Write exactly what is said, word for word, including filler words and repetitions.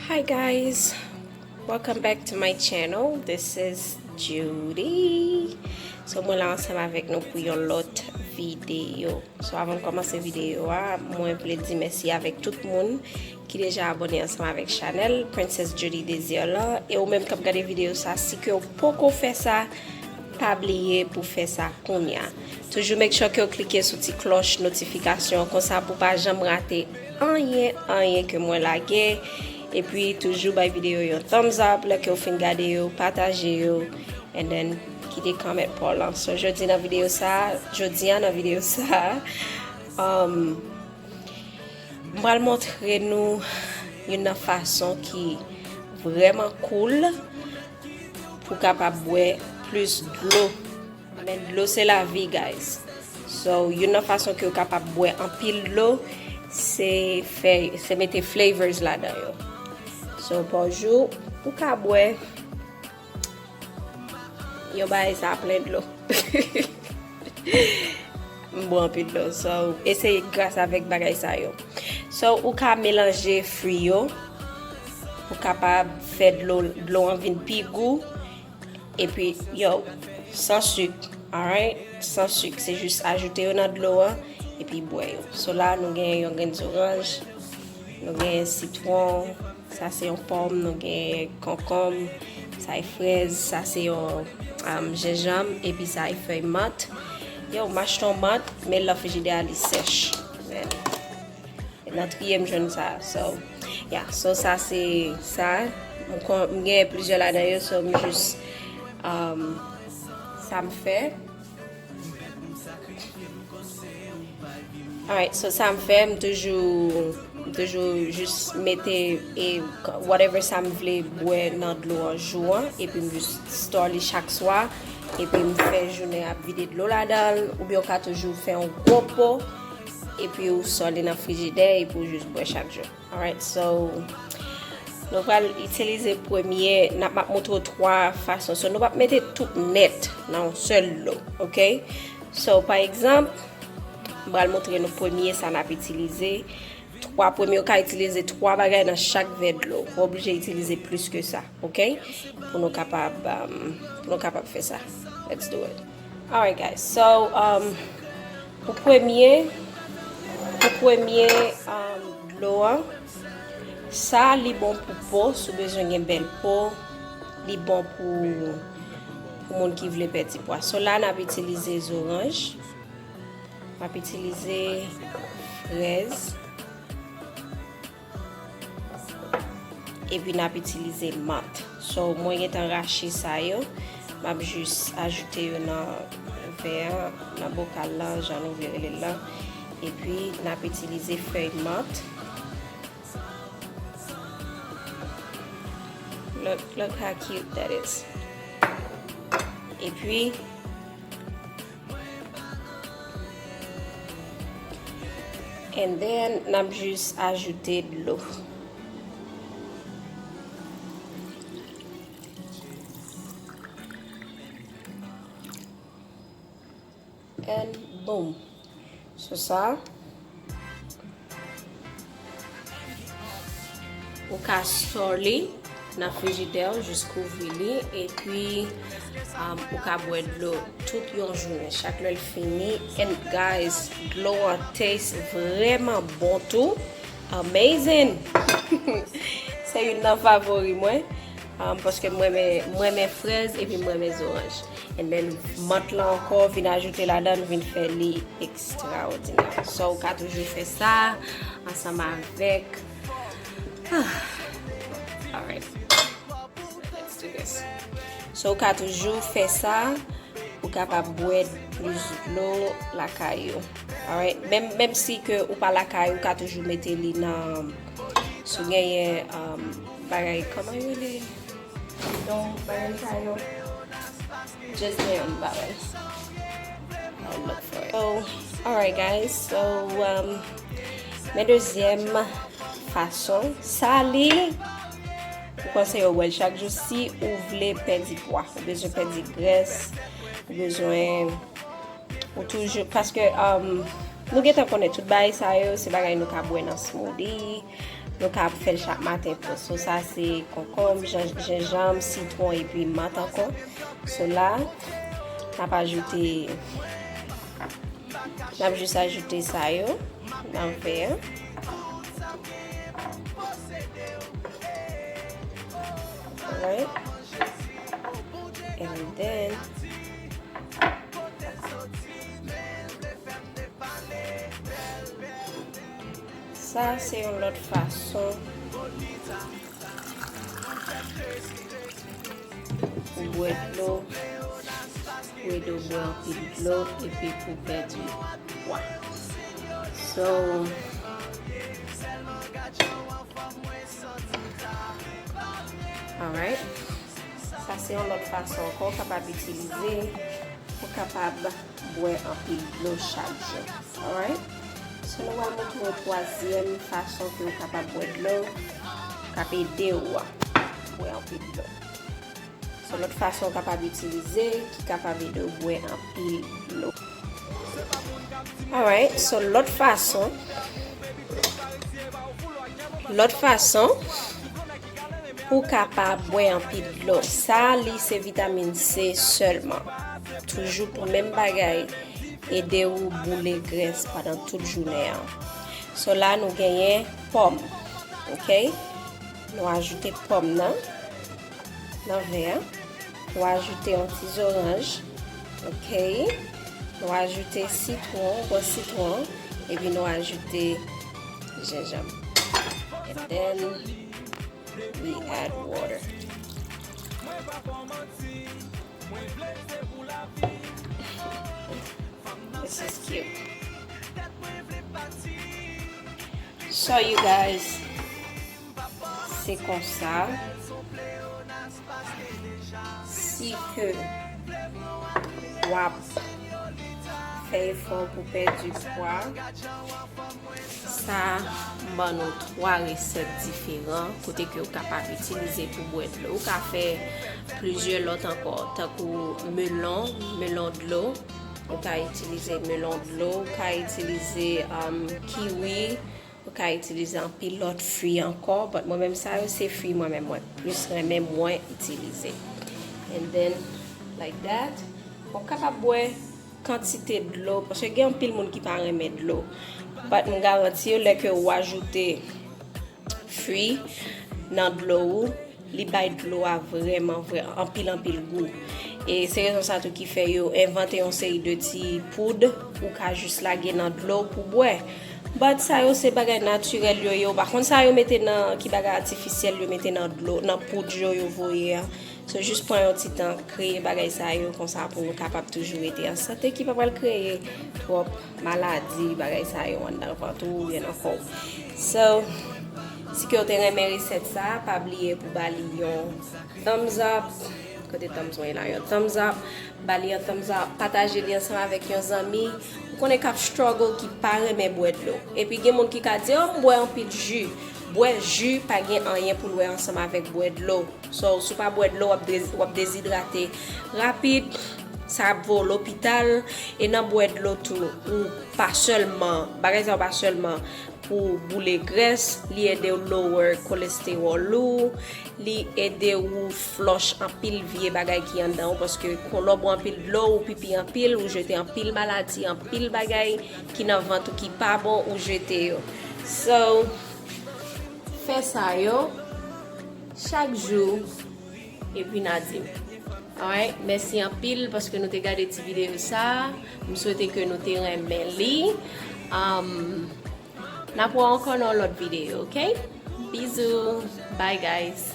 Hi guys, welcome back to my channel. This is Judy. So mwen la ansanm avèk nou pou yon lòt videyo. So avan m kòmanse videyo a, mwen vle di mèsi avèk tout moun ki deja abòne ansanm avèk chanèl Princess Judy Désir la. E ou menm k ap gade videyo sa, si ke w poko fè sa, pa bliye pou fè sa kounye a. Toujou make sure ke w klike sou ti klòch notifikasyon konsa pou pa janm rate anyen, anyen ke mwen lage. Epi toujou bay videyo yon thumbs up lè ke w fin gade yo, pataje yo, and then kite comment pa w lan. So jodi nan videyo sa, jodi a nan videyo sa, um, m pral montre nou youn nan fason ki vrèman cool pou kapab bwè plis dlo. Men dlo se lavi, guys. So, youn nan fason ke w kapab bwè anpil dlo, se fè, se mete flavors ladan yo. So, pa jou, ou ka bwè yon bagay sa plen dlo. M bwè anpil dlo. So, e se gras avèk bagay sa yo. So, ou ka melanje fwi yo pou kapab fè dlo, dlo an vin pi gou. Epi, yo, san sik, alright? San sik, se jis ajoute yo nan dlo an, epi bwè yo. So la, nou gen yon grenn zoranj, nou gen sitwon, sa se yon pòm, nou gen konkonm, sa e frèz, sa se yon, um, jenjanm, epi sa e fèy mant. Yo, m achte yon mant, men lan frijidè a li sèch. Men, nan triye m jwenn sa. So, yeah, so sa se sa. M kon, m gen plizyè ladan yo, so m jis, um, sa m fè. Alright, so sa m fè, m toujou, m toujou jis mete, e, whatever sa m vle bwè nan dlo an jou an, epi m jis store li chak swa, epi m fè jounen ap vide dlo ladan l, oubyen w ka toujou fè yon gwo po, epi w store li nan frijidè, epi w jis bwè chak jou. Alright, so, nou pral itilize premye, n ap, m ap montre w twa fason. So, nou p ap mete tout nèt nan yon sèl dlo, ok? So, pa egzanp, m pral montre nou premye sa n ap itilize. Twa premye, ou ka itilize twa bagay nan chak vè dlo. Ou pa oblije itilize plis ke sa, ok? Pou nou kapab, um, pou nou kapab fè sa. Let's do it. Alright, guys. So, um, pou premye, pou premye, um, dlo an, sa li bon pou po, si w bezwen gen bèl po, li bon pou, pou moun ki vle pèdi pwa. So la, n ap itilize zoranj, n ap itilize frèz, epi n ap itilize mant. So, mwen gentan rache sa yo. M ap jis ajoute yo nan vè an, nan bokal lan, jan nou vle rele l lan. Epi, n ap itilize fèy mant. Look, look how cute that is. Epi, And then, n ap jis ajoute dlo. And boom. So sa. Ou ka store li nan frijidè w, jis kouvri li, epi, um, ou ka bwè dlo tout yon jounen, chak lè l fini. And guys, dlo an taste vrèman bon tou. Amazing! Se youn nan favori mwen, um, paske mwen renmen, mwen renmen frèz epi mwen renmen zoranj. And then, mant lan ankò vin ajoute ladan l, vin fè li ekstrawòdinè. So, ou ka toujou fè sa ansanm avèk. Alright. Let's do this. So, ou ka toujou fè sa, ou kapab bwè plis dlo lakay ou. Alright. Menm, menm si ke ou pa lakay, ou ka toujou mete li nan, si w genyen, um, bagay, kòman yo rele? Donk, bagay sa yo. Just gen yon bagay. I'll look for it. So, alright guys. So, um, men dezyèm fason. Sa li, ou konseye w bwè l chak jou si ou vle pèdi pwa. Ou bezwen pèdi grès. Ou bezwen Ou toujou, paske, um, nou gentan konnen tout bagay sa yo, se bagay nou ka bwè nan smoothie, Nou ka fè l chak maten tou. So, sa se konkonm, jan- jenjanm, sitwon epi mant ankò. So, la, n ap ajoute, n ap jis ajoute sa yo nan vè a. Alright. And then, sa se yon lòt fason pou bwè dlo, pou ede w bwè anpil dlo, epi pou pèdi pwa. So, alright. Sa se yon lòt fason ankò w kapab itilize pou w kapab bwè anpil dlo chak jou. Alright? So, nou pral montre w twazyèm fason ke w kapab bwè dlo, k ap ede w bwè anpil dlo. So, lòt fason w kapab itilize, ki kapab ede w bwè anpil dlo. Alright, so lòt fason, lòt fason pou w kapab bwè anpil dlo. Sa, li se vitamin C sèlman. Toujou pou menm bagay, ede w boule grès pandan tout jounen an. So la, nou genyen pòm. Ok? Nou ajoute pòm nan, nan vè a. Nou ajoute yon ti zoranj. Ok? Nou ajoute sitwon, gwo sitwon. Epi nou ajoute jenjanm. And then we add water. This is cute. So, you guys, se konsa. Si ke w ap fè efò pou pèdi pwa, sa, m ban nou twa resèt diferan kote ke w kapab itilize pou bwè dlo. Ou ka fè plizyè lòt ankò, tankou melon, melon dlo. Ou ka itilize melon dlo, ou ka itilize, um, kiwi, ou ka itilize anpil lòt fwi ankò, but mwen menm sa yo se fwi mwen menm mwen plis renmen mwen itilize. And then, like that, ou kapab bwè kantite dlo, paske gen anpil moun ki pa renmen dlo. But m garanti yo, lè ke ou ajoute fwi nan dlo ou, li bay dlo a vrèman, vrè-, anpil, anpil gou. E se rezon sa tou ki fè yo envante yon seri de ti poud ou ka jis lage nan dlo pou bwè. But sa yo se bagay natirèl yo ye, ou pa konn sa yo mete nan, ki bagay atifisyèl yo mete nan dlo, nan poud yo, yo voye a. So, jis pran yon ti tan, kreye bagay sa yo konsa pou nou kapab toujou rete an sante, ki pa pral kreye twòp maladi, bagay sa yo anndan vant ou oubyen nan kò w. So, si ke w te renmen resèt sa, pa bliye pou ba li yon thumbs up. Kote thumbs mwen la, yon thumbs up. Ba li yon thumbs up. Pataje li ansanm avèk yon zanmi ou konnen k ap struggle, ki pa renmen bwè dlo. Epi gen moun ki ka di, "Oh, m bwè anpil ji." Bwè ji pa gen anyen pou l wè ansanm avèk bwè dlo. So, si w pa bwè dlo, w ap de-, w ap dezidrate rapid, sa ap voye w lopital, e nan bwè dlo tou, ou pa sèlman, bagay sa yo pa sèlman pou boule grès, li ede w lower cholesterol ou, li ede w flush anpil vye bagay ki anndan w, paske kon lè w bwè anpil dlo, ou pipi anpil, ou jete anpil maladi, anpil bagay ki nan vant ou ki pa bon, ou jete yo. So, fè sa yo chak jou, epi n a di m. Alright, mèsi anpil paske nou te gade ti videyo sa a. M swete ke nou te renmen li. Um, n ap wè ankò nan yon lòt videyo, ok? Bizou. Bye, guys.